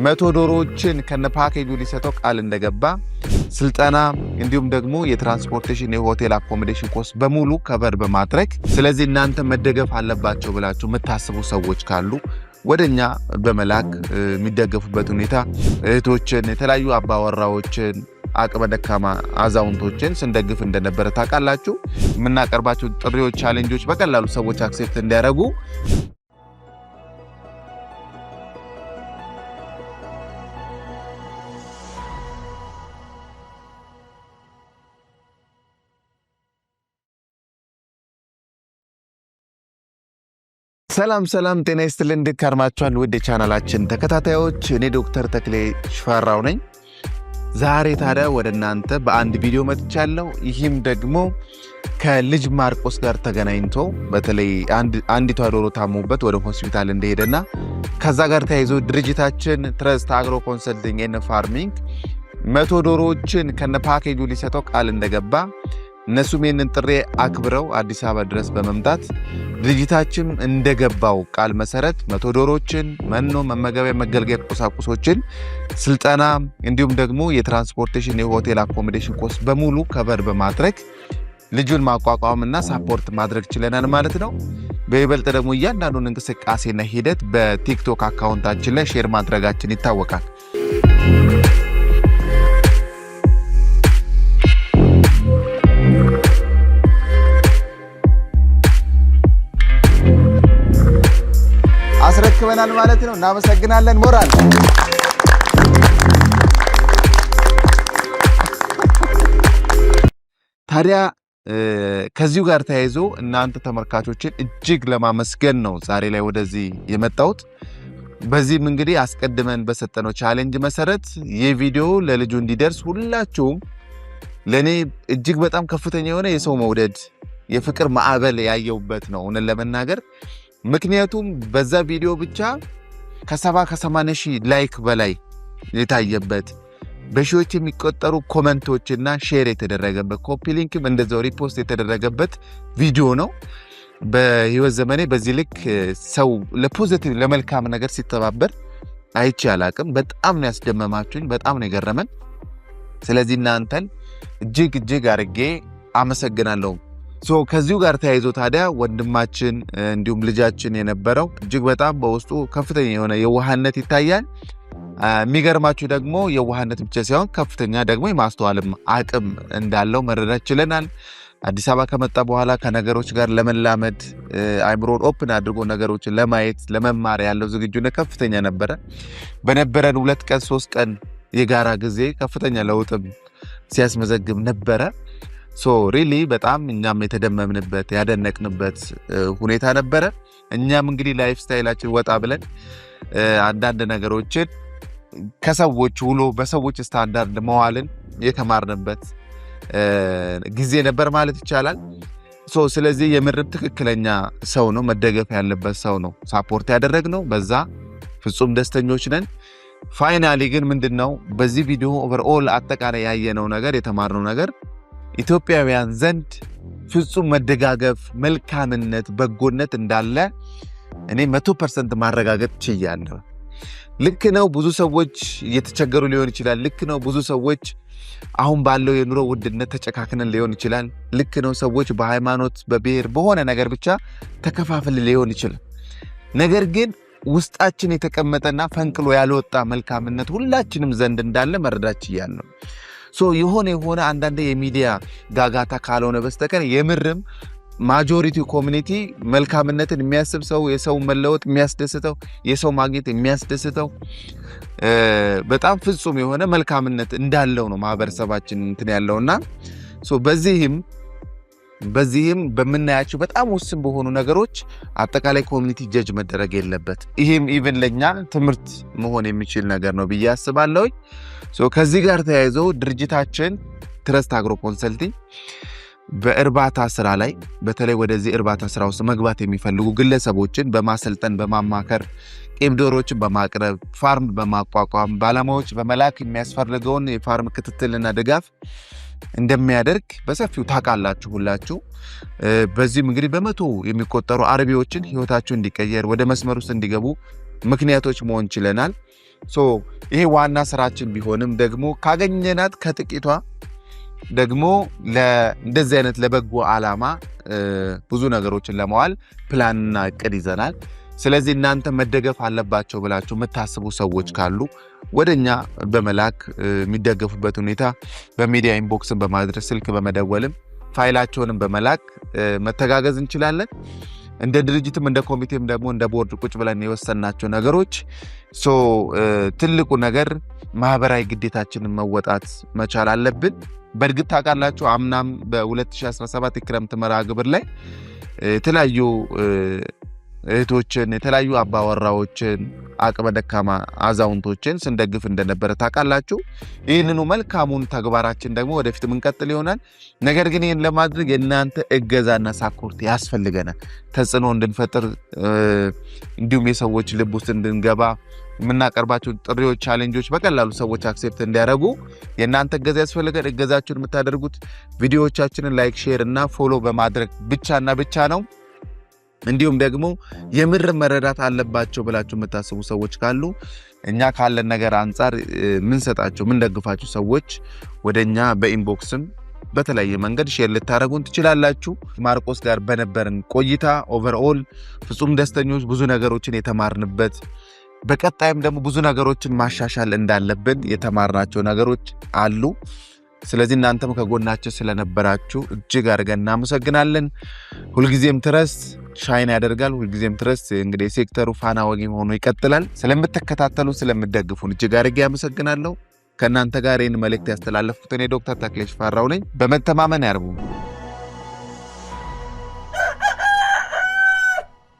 100 ዶሮዎችን ከነ ፓኬጁ ሊሰጠው ቃል እንደገባ፣ ስልጠና እንዲሁም ደግሞ የ transportation፣ የሆቴል accommodation cost በሙሉ cover በማድረግ፣ ስለዚህ እናንተ መደገፍ አለባቸው ብላችሁ የምታስቡ ሰዎች ካሉ ወደ እኛ በመላክ የሚደገፉበት ሁኔታ እህቶችን፣ የተለያዩ አባወራዎችን፣ አቅመ ደካማ አዛውንቶችን ስንደግፍ እንደነበረ ታውቃላችሁ። የምናቀርባቸው ጥሪዎች፣ challenge ኦች በቀላሉ ሰዎች accept እንዲያደርጉ። ሰላም ሰላም፣ ጤና ይስጥልን። እንዴት ከርማችኋል? ውድ የቻናላችን ተከታታዮች፣ እኔ ዶክተር ተክሌ ሽፈራው ነኝ። ዛሬ ታዲያ ወደ እናንተ በአንድ ቪዲዮ መጥቻለሁ። ይህም ደግሞ ከልጅ ማርቆስ ጋር ተገናኝቶ በተለይ አንዲቷ ዶሮ ታሞበት ወደ ሆስፒታል እንደሄደና ከዛ ጋር ተያይዞ ድርጅታችን Trust Agro Consulting and Farming 100 ዶሮዎችን ከነ ፓኬጁ ሊሰጠው ቃል እንደገባ፣ እነሱም ይህንን ጥሪ አክብረው አዲስ አበባ ድረስ በመምጣት ድርጅታችን እንደገባው ቃል መሰረት 100 ዶሮችን፣ መኖ፣ መመገቢያ፣ መገልገያ ቁሳቁሶችን፣ ስልጠና እንዲሁም ደግሞ የ transportation፣ የሆቴል accommodation cost በሙሉ cover በማድረግ ልጁን ማቋቋምና support ማድረግ ችለናል ማለት ነው። በይበልጥ ደግሞ እያንዳንዱን እንቅስቃሴና ሂደት በ TikTok account ኣችን ላይ share ማድረጋችን ይታወቃል። አስረክበናል ማለት ነው። እናመሰግናለን። ሞራል። ታዲያ ከዚሁ ጋር ተያይዞ እናንተ ተመልካቾችን እጅግ ለማመስገን ነው ዛሬ ላይ ወደዚህ የመጣሁት። በዚህም እንግዲህ አስቀድመን በሰጠነው challenge መሰረት ይህ ቪዲዮ ለልጁ እንዲደርስ ሁላችሁም፣ ለእኔ እጅግ በጣም ከፍተኛ የሆነ የሰው መውደድ፣ የፍቅር ማዕበል ያየሁበት ነው እውነት ለመናገር። ምክንያቱም በዛ ቪዲዮ ብቻ ከ70 ከ80 ሺህ like በላይ የታየበት፣ በሺዎች የሚቆጠሩ comment ኦችና share የተደረገበት፣ copy link ም እንደዛው repost የተደረገበት ቪዲዮ ነው። በህይወት ዘመኔ በዚህ ልክ ሰው ለ positive ለመልካም ነገር ሲተባበር አይቼ አላቅም። በጣም ነው ያስደመማችሁኝ፣ በጣም ነው የገረመን። ስለዚህ እናንተን እጅግ እጅግ አድርጌ አመሰግናለሁ። So ከዚሁ ጋር ተያይዞ ታዲያ ወንድማችን እንዲሁም ልጃችን የነበረው እጅግ በጣም በውስጡ ከፍተኛ የሆነ የዋህነት ይታያል። የሚገርማችሁ ደግሞ የዋህነት ብቻ ሳይሆን ከፍተኛ ደግሞ የማስተዋልም አቅም እንዳለው መረዳት ችለናል። አዲስ አበባ ከመጣ በኋላ ከነገሮች ጋር ለመላመድ አይምሮን open አድርጎ ነገሮችን ለማየት፣ ለመማር ያለው ዝግጁነት ከፍተኛ ነበረ። በነበረን 2 ቀን 3 ቀን የጋራ ጊዜ ከፍተኛ ለውጥም ሲያስመዘግብ ነበረ። So really በጣም እኛም የተደመምንበት፣ ያደነቅንበት ሁኔታ ነበረ። እኛም እንግዲህ lifestyle ኣችን ወጣ ብለን አንዳንድ ነገሮችን ከሰዎች ውሎ በሰዎች ስታንዳርድ መዋልን የተማርንበት ጊዜ ነበር ማለት ይቻላል። So ስለዚህ የምርም ትክክለኛ ሰው ነው፣ መደገፍ ያለበት ሰው ነው support ያደረግነው። በዛ ፍጹም ደስተኞች ነን። Finally ግን ምንድን ነው በዚህ ቪዲዮ overall አጠቃላይ ያየነው ነገር፣ የተማርነው ነገር ኢትዮጵያውያን ዘንድ ፍጹም መደጋገፍ፣ መልካምነት፣ በጎነት እንዳለ እኔ 100% ማረጋገጥ ችያለሁ። ልክ ነው። ብዙ ሰዎች እየተቸገሩ ሊሆን ይችላል። ልክ ነው። ብዙ ሰዎች አሁን ባለው የኑሮ ውድነት ተጨካክነን ሊሆን ይችላል። ልክ ነው። ሰዎች በሃይማኖት፣ በብሔር፣ በሆነ ነገር ብቻ ተከፋፍለን ሊሆን ይችላል። ነገር ግን ውስጣችን የተቀመጠና ፈንቅሎ ያልወጣ መልካምነት ሁላችንም ዘንድ እንዳለ መረዳት ችያለሁ። So የሆነ የሆነ አንዳንድ የሚዲያ ጋጋታ ካልሆነ በስተቀር የምርም majority community መልካምነትን የሚያስብ ሰው፣ የሰው መለወጥ የሚያስደስተው፣ የሰው ማግኘት የሚያስደስተው፣ በጣም ፍጹም የሆነ መልካምነት እንዳለው ነው ማህበረሰባችን እንትን ያለውና በዚህም በምናያቸው በጣም ውስን በሆኑ ነገሮች አጠቃላይ community judge መደረግ የለበት። ይህም even ለእኛ ትምህርት መሆን የሚችል ነገር ነው ብዬ አስባለሁ። ከዚህ ጋር ተያይዞ ድርጅታችን Trust Agro Consulting በእርባታ ስራ ላይ በተለይ ወደዚህ እርባታ ስራ ውስጥ መግባት የሚፈልጉ ግለሰቦችን በማሰልጠን፣ በማማከር፣ ቄብ ዶሮዎችን በማቅረብ፣ farm በማቋቋም፣ ባለሙያዎች በመላክ የሚያስፈልገውን የ farm ክትትልና ድጋፍ እንደሚያደርግ በሰፊው ታውቃላችሁ ሁላችሁ። በዚህም እንግዲህ በመቶ የሚቆጠሩ አርቢዎችን ህይወታቸው እንዲቀየር፣ ወደ መስመር ውስጥ እንዲገቡ ምክንያቶች መሆን ችለናል። So ይሄ ዋና ስራችን ቢሆንም ደግሞ ካገኘናት ከጥቂቷ ደግሞ እንደዚህ አይነት ለበጎ ዓላማ ብዙ ነገሮችን ለመዋል ፕላንና እቅድ ይዘናል። ስለዚህ እናንተ መደገፍ አለባቸው ብላችሁ የምታስቡ ሰዎች ካሉ ወደ እኛ በመላክ የሚደገፉበት ሁኔታ በሚዲያ inbox ን በማድረስ፣ ስልክ በመደወልም፣ ፋይላቸውንም በመላክ መተጋገዝ እንችላለን። እንደ ድርጅትም እንደ ኮሚቴም ደግሞ እንደ ቦርድ ቁጭ ብለን የወሰንናቸው ነገሮች፣ so ትልቁ ነገር ማህበራዊ ግዴታችንን መወጣት መቻል አለብን። በእርግጥ ታውቃላችሁ፣ አምናም በ2017 የክረምት መርሃ ግብር ላይ የተለያዩ እህቶችን፣ የተለያዩ አባወራዎችን፣ አቅመ ደካማ አዛውንቶችን ስንደግፍ እንደነበረ ታውቃላችሁ። ይህንኑ መልካሙን ተግባራችን ደግሞ ወደፊት የምንቀጥል ይሆናል። ነገር ግን ይህን ለማድረግ የእናንተ እገዛና support ያስፈልገናል። ተጽዕኖ እንድንፈጥር፣ እንዲሁም የሰዎች ልብ ውስጥ እንድንገባ፣ የምናቀርባቸው ጥሪዎች፣ challenge ኦች በቀላሉ ሰዎች accept እንዲያደርጉ የእናንተ እገዛ ያስፈልጋል። እገዛችሁን የምታደርጉት ቪዲዮዎቻችንን like፣ share እና follow በማድረግ ብቻና ብቻ ነው። እንዲሁም ደግሞ የምር መረዳት አለባቸው ብላችሁ የምታስቡ ሰዎች ካሉ፣ እኛ ካለን ነገር አንጻር ምንሰጣቸው፣ ምንደግፋቸው ሰዎች ወደ እኛ በ inbox ም በተለያየ መንገድ share ልታደርጉን ትችላላችሁ። ማርቆስ ጋር በነበረን ቆይታ overall ፍጹም ደስተኞች፣ ብዙ ነገሮችን የተማርንበት፣ በቀጣይም ደግሞ ብዙ ነገሮችን ማሻሻል እንዳለብን የተማርናቸው ነገሮች አሉ። ስለዚህ እናንተም ከጎናችን ስለነበራችሁ እጅግ አድርገን እናመሰግናለን። ሁልጊዜም ትረስት shine ያደርጋል። ሁልጊዜም ትረስት እንግዲህ የሴክተሩ ፋና ወጊ ሆኖ ይቀጥላል። ስለምትከታተሉ፣ ስለምትደግፉን እጅግ አድርጌ አመሰግናለሁ። ከእናንተ ጋር ይህን መልእክት ያስተላለፍኩት እኔ ዶክተር ተክሌ ሽፈራው ነኝ። በመተማመን ያርቡ።